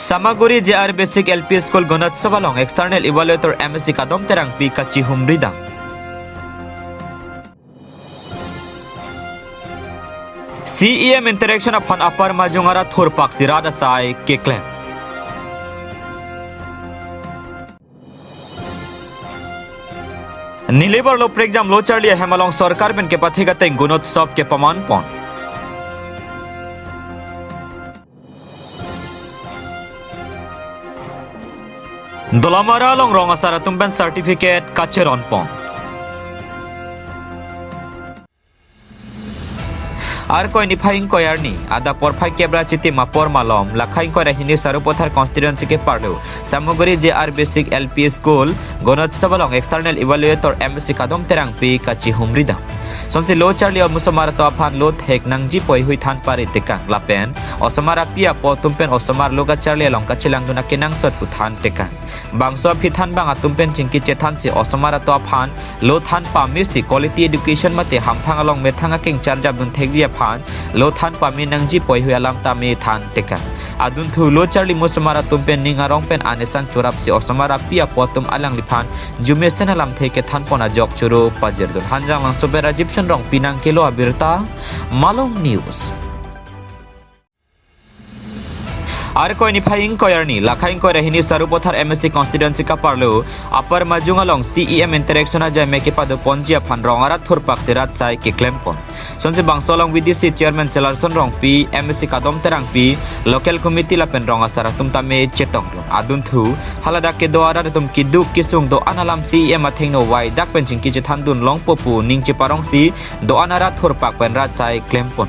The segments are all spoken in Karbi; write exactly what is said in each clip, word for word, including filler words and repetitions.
Samaguri J R Basic L P School Gunotsav along External Evaluator M S C Kadom Terangpi kachihumri dam. C E M interaction aphan Upper Majung arat thurpaksi rat asai keklem. Nilip arlo prekjam lo charli ahem along sorkar pen kepathik ateng Gunotsav kepaman pon. Dolamara along rong asar atum pen certificate kacheron pon. Arkoi niphai ingkoi arni, adap porphai kep ra chitim apor malom, Lakha ingkoi ra hini Sarupathar constituency keparlo Samaguri J R Basic L P School Gunotsav along External Evaluator M S C Kadom Terangpi kachihumri dam. Sonsi lo charli osomar atum aphan lo thek nangji pu heihui than pare tekang lapen osomar api apo atum pen osomar lo kacharli along kachelang dun akenangsot pu than tekang. Bangso aphi than bang atum pen chingki chethansi osomar atum aphan lo than pamesi quality education mate hamphang along methang akeng charjap dun thekji aphan lo than pame nangji pu heihui alam tame than tekang. Adunthu lo charli osomar atum pen ning arong pen anisang chorapsi osomar api apo atum alangliphan jumesen alamthe kethan pon ajok choro pajirdun. Hanjanglangso pen Rajiv Shenrongpi nangkelo abirta, Malong News. Arkoi niphai ingkoi arni, Lakha ingkoi ra hini Sarupathar M S C constituency keparlo Upper Majung along C E M interaction ajai me kepado ponji aphan rong arat thurpaksi rat asai keklem pon. Sonsi bangso along V D C Chairman Selarson Rongpi, M S C Kadom Terangpi, Local Committee lapen rong asar atum tame chetongdun. Adunthu, haladak kedo arat atum keduk kesung do-an alam C E M athengno wai dak pen chingki chethan dun longpo pu ning cheparongsi do-an arat thurpak pen rat asai klem pon.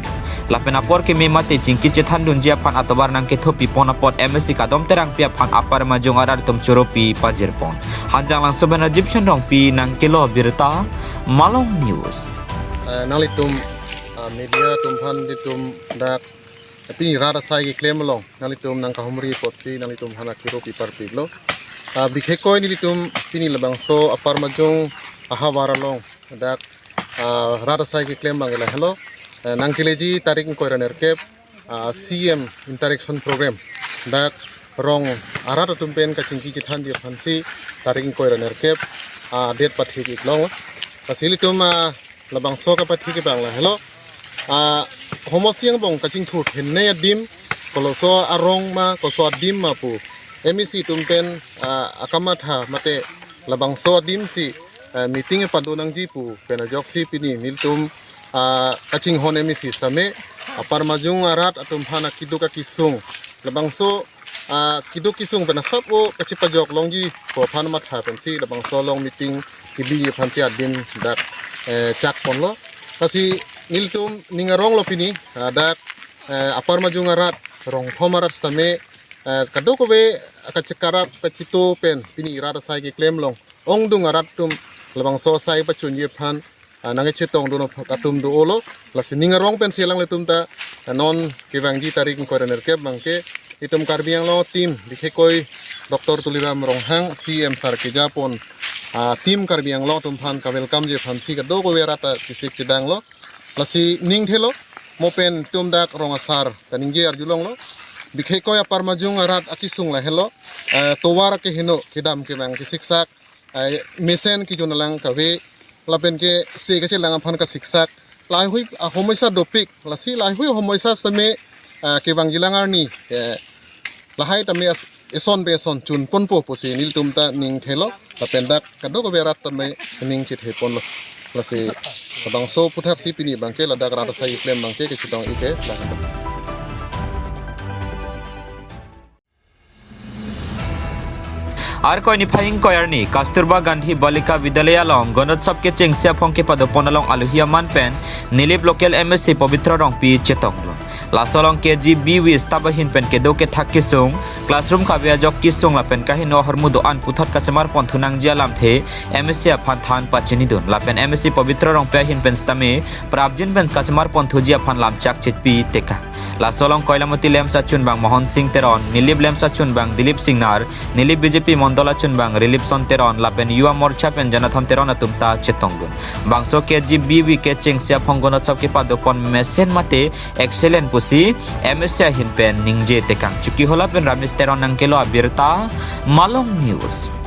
Lapen apor keme mate chingki chethan dunji aphan atovar nangkethopi pon apot M S C Kadom Terangpi aphan Upper Majung arat atum choropi pajir pon. Hanjanglangso pen Rajiv Shenrongpi nangkelo abirta, Malong News. Eh, nanglitum, ah, media atum aphan nelitum dak pini rat asai keklem along nanglitum nangkahumri apotsi nanglitum aphan akiro piparpiklo. Ah, bikheikoi nelitum pini labangso Upper Majung ahavar along dak, ah, rat asai keklem abang lahelo. Eh, nangkeleji tarik ingkoi ra nerkep, ah, C E M interaction program. Dak rong arat atum pen kachingki chethanji aphansi tarik ingkoi ra nerkep, ah, date pathik iklong. Lasi nelitum, ah, labangso kapathik abang lahelo. Ah, homosti angbong kachingthur thenne adim, koloso arong ma, koso adim ma pu M A C atum pen, ah, akamatha mate labangso adimsi, ah, meeting pado nangji pu pen ajoksi pini nelitum, ah, kachinghon M A C sitame Upper Majung arat atum aphan akeduk akesung labangso, ah, keduk kesung pen asap o kachepajok longji pu aphan matha pensi labangso along meeting kebi aphansi adim dak, eh, chak ponlo. Lasi nelitum ning aronglo pini, ah, dak, eh, Upper Majung arat rong thom arat sitame, eh, kadokave kachekarap kachito pen pini rat asai keklem along ongdung arat atum labangso asai pachunji aphan, ah, nangkechetongdun atum do-olo. Lasi ning arong pensi alanglitum ta, ah, non kevangji tarik ingkoi ra nerkep abangke itum Karbi Anglong team, bikheikoi Doctor Tuliram Ronghang, C E M sir keja pon, ah, team Karbi Anglong atum aphan kawelcomeji aphansi kadokave arat ta chesik chedanglo. Lasi ning thelo, mo pen itum dak rong asar kaningje arjulonglo. Bikheikoi Upper Majung arat akesung lahelo, eh, tovar akeheno kedam kevang kesiksak, eh, mesen kejun alang kave, lapen ke se kachelang aphan kasiksak, laheihui ahomoisa dopik, lasi laheihui ahomoisa sitame, eh, kevangjilang arni, eh, lahai tame as-, eson pe eson chun ponpo pusi nelitum ta ning thelo, lapen dak kadokave arat tame ning chethe ponlo. Lasi labangso aphuthaksi pini abangke ladak rat asai keklem abangke kachetong-ik ke lahenlo. Arkoi niphai ingkoi arni, Kasturba Gandhi Balika Vidyalaya along Gunotsav kechengsi aphong kepado pon along alohi aman pen Nilip local M A C Pabitra Rongpi chetongdun. Laso along K G B V staff ahin pen kedo kethak kesung, classroom kave ajok kesung lapen kaheno ahormu do-an puthot kachemar ponthu nangji alamthe M A C aphan than pachinidun. Lapen M A C Pabitra Rongpi ahin pen sitame prapjin pen kachemar ponthuji aphan lamchak chetpi tekang. Laso along Koilamati LAMPS achun abang Mohon Sing Teron, Nilip LAMPS achun abang Dilip Singnar, Nilip BJP Mondol achun abang Rilipson Teron, lapen Yuva Morcha pen Jonathan Teron atum ta chetongdun. Bangso KGBV kechengsi aphong gunotsav kepadopon mesen mate excellent pusi MAC ahin pen ningje tekang. Chokihola pen Ramesh Teron nangkelo abirta, Malong News.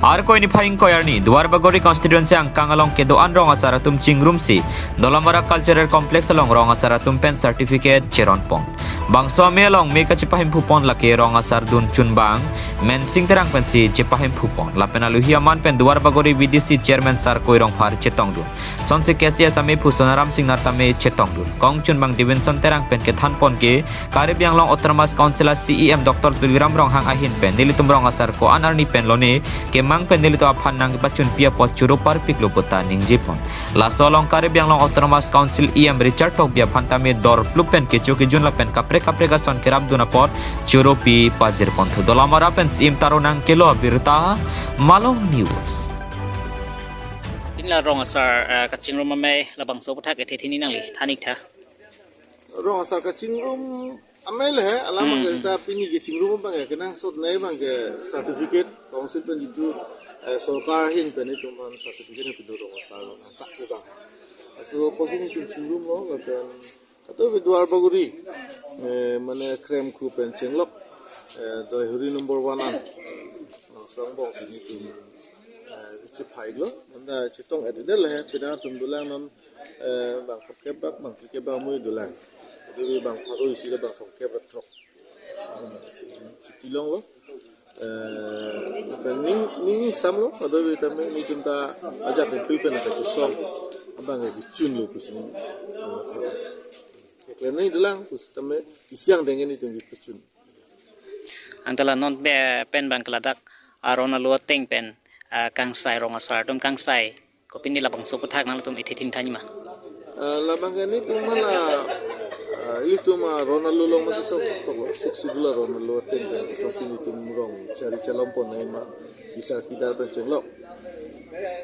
Arkoi niphai ingkoi arni, Duarbagori constituency angkang along kedo-an rong asar atum chingrumsi, Dolamara Cultural Complex along rong asar atum pen certificate cheronpon. Bangso amei along mei kachepahemphu pon lake rong asar dun chunbang Mensing Terang pensi chepahemphu pon. Lapen aluhi aman pen Duarbagori VDC Chairman Sarkoi Rongphar chetongdun. Sonsi KCS amei aphu Sonaram Singnar tame chetongdun. Kong chunbang Davidson Terang pen kethanpon ke Karbi Anglong Autonomous Council a CEM Doctor Tuliram Ronghang ahin pen nelitum rong asar ko-an arni pen lone kemang pen nelitum aphan nangpachunpi apot choro parpiklo puta ningjepon. Laso along Karbi Anglong Autonomous Council EM Richard Tokbi aphan tame dor plup pen kecho kejun lapen kaprek kaprek ason kerapdun apot choro pi pajirponthu. Dolamara pen CEM Taro nangkelo abirta, Malong News. Pini la rong asar, eh, kachingrum amei labangso aputhak ethe thini nangli than-ik tha. Rong asar kachingrum amei le he, alam Hmm, abang ke hmm. ta pini kechingrum abang ke kenangsot nei abang ke certificate council pen jitu, eh, sorkar ahin pen itum aphan certificate pidun rong asar lo nangkak abang. Aso kosi itum chingrumlo, lapen kadokave Duarbagori, eh, mane Kremkru pen chenglok, eh, Daihuri number one an. Nangso angbong si nelitum, eh, chephailo, mane chetong-et-edetlo he, pini atum dolang non, eh, bang phongo kep bak, bang phli kep bak mui dolang. Jadi bang pharo isi le bang phongo kep ra throk. Chipilonglo. Eh, pen ning, ning samlo, kadokave tame nelitum ta ajak pen pui pen kachesong abang ke chunlo pusi. Ekle neli dolang pusi tame isi angdeng nelitum kechun. Anta la non pe-, pen bang ke ladak aron alo ateng pen, ah, kangsai rong asar atum kangsai. Ko pini labangso aputhak nangtum ethe thini thanji ma? Ah, labang ke nelitum hala, ah, ilitum aron alo along masi tok, tok lo, Sixth Schedule aron alo ateng pen, kosonsi nelitum rong chari chelom pon nei ma, bisar kidar pen chenglok.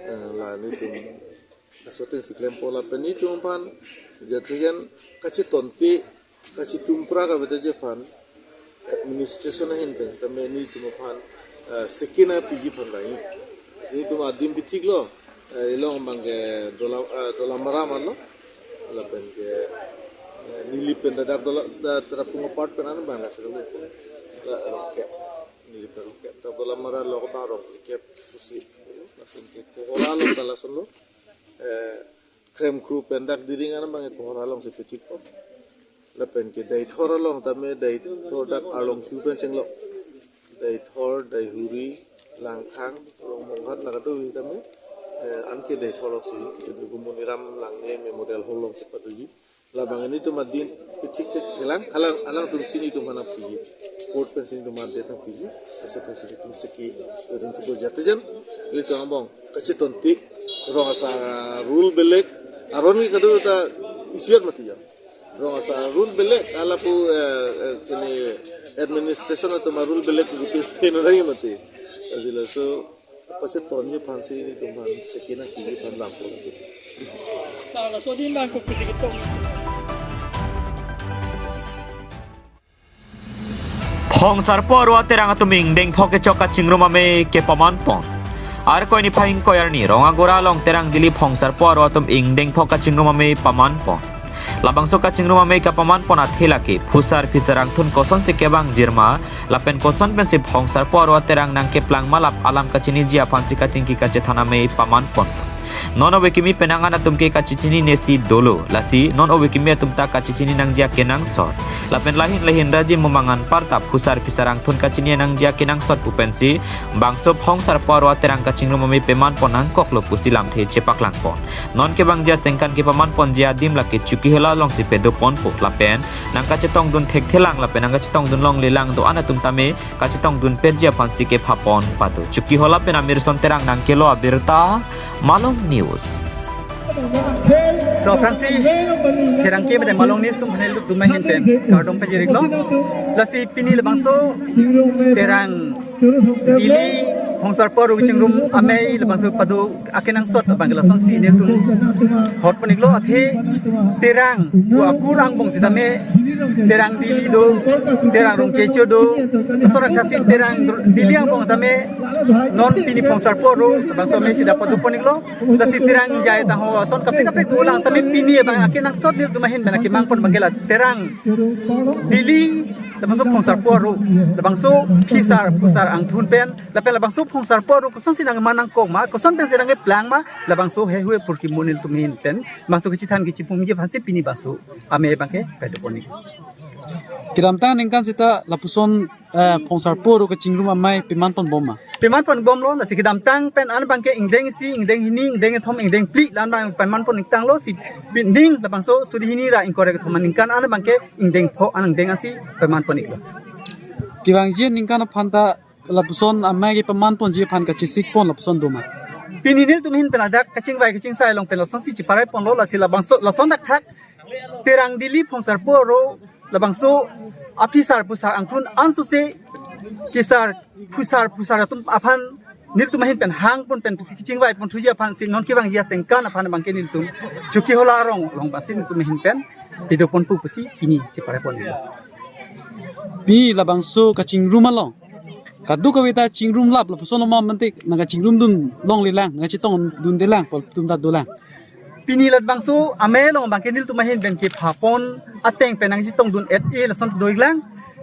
Ah, la nelitum laso atengsi klempo lapen nelitum aphan, jathujen kachetonte, kachetumpra kavedeji aphan administration ahin pen sitame nelitum aphan, eh, second apiji aphan dai. Nelitum adim bithik lo, eh, ilong abang ke Dola, eh, Dolamara man lo. Lapen ke, eh, Nilip pen dak Dola, da, Tarapung apart pen an abang la silo. La rong kep. Nilip rong kep. Ta Dolamara lo abang rong kep susi. Lapen ke Kohora lo ta lason lo. Eh, Kremkru pen dak Diring an abang ke Kohora alongsi pithikpo. Lapen ke Deithor along tame Deithor dak Arlongso pen chenglok. Deithor, Deihuri, Langkhang, Rongmonghat la kadokave tame, eh, anke Deithor alongsi, jadi Moniram Langne Memorial Hall alongsi padoji. Labang nelitum adim pithik thek thelang, alang, alangtum si nelitum aphan piji. Court pensi nelitum adet aphan piji. Aso pensi nelitum seki, nelitum tupo jathujen, nelitum angbong kachetonte, rong asar rule belek, aron ke kadokave ta isivet mati ya. Rong asar rule belek, ala pu, eh, eh, ini administration atum rule belek gitu, ini lagi mati. Jadi laso, pachetonji aphansi nelitum aphan second apiji aphan lampo. Sa laso adim bang ko pithik tong. Phong sarpo arua Terang atum ingdeng pho kechok kachingrum amei kepamanpon. Arkoi niphai ingkoi arni, Rongagora along Terang Dilip Phong sarpo arua atum ingdeng pho kachingrum amei pamanpon. Labangso kachingrum amei kapamanpon athe lake, phusar phisar angthun kosonsi kevang jirma, lapen koson pensi Phong sarpo arua Terang nangkeplang ma lap alam kachiniji aphansi kachingki kachethan amei pamanpon. Non ove kimi penang an atum ke kachechinine si dolo. Lasi non ove kimi atum ta kachechini nangji akenangsot. Lapen lahin lahin raji mumang anparta phusar phisar angthun kachini nangji akenangsot pu pensi bangso Phong sarpo arua Terang kachingrum amei pemanpon nangkoklo pusi lamthe chepaklangpon. Non kevangji asengkan kepamanponji adim lake Chokihola alongsi padoponpo. Lapen nangkachetongdun thekthelang lapen nangkachetongdun longlelang do-an atum tame kachetongdun petji aphansi kephapon pado. Chokihola pen Amirson Terang nangkelo abirta, Malong News. To aphrangsi pherangke mate Malong News atum panel atum ahin pen kardom pajirlo. Lasi pini labangso Terang Dilip Phongsarpo Aro kachingrum amei labangso pado akenangsot abang ke lasonsi nelitum hot pon-iklo. Athe Terang pu akur angbong sitame Terang Dili do, Terang Rongchecho do, asor athasi Terang Dili angbong tame non pini Phongsarpo Aro labangso amei si dak pado pon-iklo. Lasi Terang Jai ta ho ason kaprek kaprek dolang sitame pini abang akenangsot nelitum ahin pen akemang pon abang ke la Terang Dili labangso Phongsarpo Aro, labangso phisar phusar angthun pen, lapen labangso Phongsarpo Aro kosonsi nangman nangkok ma, koson pensi nangkeplang ma, labangso heihui apor kimo nelitum ahin pen, labangso kachethan kachepumji aphansi pini labangso amei abang ke pado pon-ik. Kedamtang aningkan seta lapuson, eh, Phongsarpo Aro kachingrum amei peman pon bom ma? Peman pon bomlo, lasi kedamtang pen an abang ke ingdeng isi, ingdeng hini, ingdeng kethom, ingdeng phli, la-an abang peman pon-iktanglo, si pining labangso suri hini ra ingkoi ra kethom aningkan an abang ke ingdeng pho, an ingdeng asi peman pon-iklo. Kevangji aningkan aphan ta lapuson amei kepeman ponji aphan kachesik pon lapuson do ma? Pini nelitum ahin pen ladak kachingvai kachingsai along pen lasonsi cheparai ponlo, lasi labangso lason thakthak Terang Dili Phongsarpo Aro labangso aphisar phusar angthun ansose kisar phusar phusar atum aphan nelitum ahin pen hang pon pen pisi kachingvai pon thuji aphansi non kevangji asengkan aphan abang ke nelitum Chokihola arong along abangsi nelitum ahin pen pado pon pu pusi pini cheparai pon-iklo. Pini labangso kachingrum along kadokave ta chingrumlap lapuson oma mantik nangkachingrumdun longlelang, nangkachetongdundelang pu atum ta dolang? Pini labangso amei along abang ke nelitum ahin pen kepha pon ateng pen nangchetongdun-et-e lason do-iklang.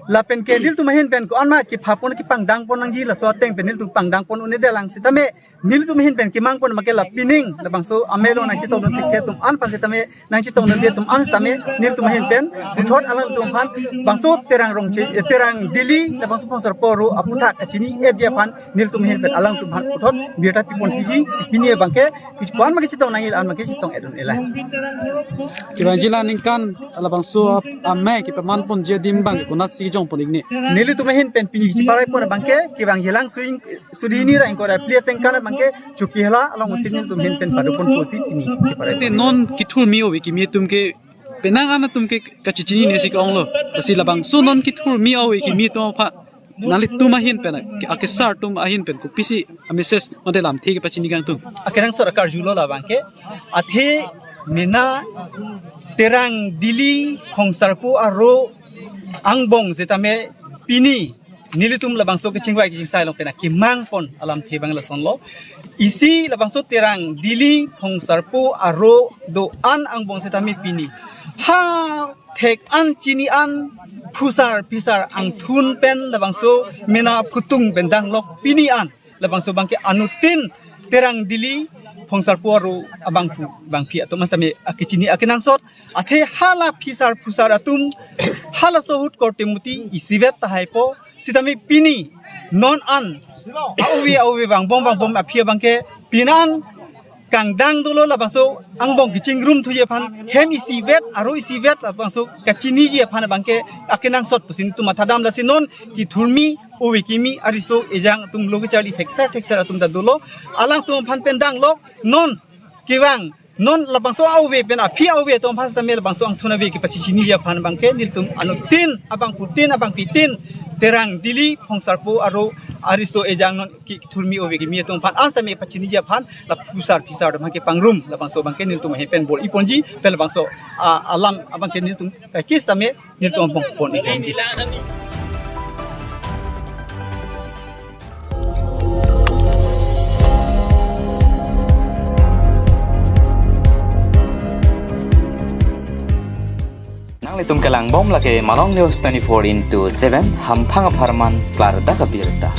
Lapen ke nelitum ahin pen ko-an ma kepha pon kepangdang pon nangji laso ateng pen nelitum pangdang pon un-edelang sitame nelitum ahin pen kemang pon abang ke la pining labangso amei along nangchetongdun thekthe atum an aphan sitame, nangchetongdunde atum an sitame nelitum ahin pen puthot alangtum aphan labangso Terang Rongche, eh, Terang Dili labangso Phongsarpo Aro aputhak kachini-etji aphan nelitum ahin pen alangtum aphan puthot birta pi pon thuji si pini abang ke kechepon abang ke chetong nangji, an abang ke chetong-et un-elang. Kevangji la aningkan labangso amei kepeman ponji adim abang ke konatsi jong pon-ikne? Nelitum ahin pen pini cheparai pon abang ke kevangji lang suri, suri hini ra ingkoi ra phli asengkan abang ke Chokihola along usin nelitum ahin pen pado pon pusi pini cheparai. Te non kethurmi ove kimi atum ke penang an atum ke kachechinine si ke-onglo. Lasi labangso non kethurmi ove kimi atum aphan nanglitum ahin pen, ke akesar atum ahin pen kopisi a-message mate lamthe kepachini kangtung? Akenangsot akarjulo labang ke, athe mena Terang Dili Phongsarpo Aro angbong sitame pini nelitum labangso kachingvai kachingsai along pen akemang pon alamthe abang lasonlo. Isi labangso Terang Dili Phongsarpo Aro do-an angbong sitame pini ha thek an chini an phusar phisar angthun pen labangso mena phutung pen danglok pini an labangso abang ke anuttin Terang Dili Phongsarpo Aro abangphu bangphi atum sitame akechini akenangsot. Athe hala phisar phusar atum, halaso ahut korte muti isivet tahai po sitame pini non an a-ove a-ove vangbom vangbom aphi abang ke pinan kangdang dolo, labangso angbong kachingrum thuji aphan hem isivet aro isivet labangso kachiniji aphan abang ke akenangsot pusi nelitum mathadam. Lasi non kethurmi ove kimi ariso ejang atum lo kacharli thekser thekser atum ta dolo, alangtum aphan pen danglok non kevang non labangso a-ove pen aphi a-ove atum aphan sitame labangso angthun ave kepachechiniji aphan abang ke nelitum anuttin abangphutin abangphitin Terang Dili Phongsarpo Aro ariso ejang non kethurmi ove kimi atum aphan an sitame pachiniji aphan la phusar phisar atum aphan kepangrum labangso abang ke nelitum ahin pen bor-i ponji pen labangso, ah, alam abang ke nelitum, eh, kis sitame nelitum angbong pon-ik ponji. Nanglitum kelangbom lake Malong News twenty-four into seven, hamphang apharman klardak abirta.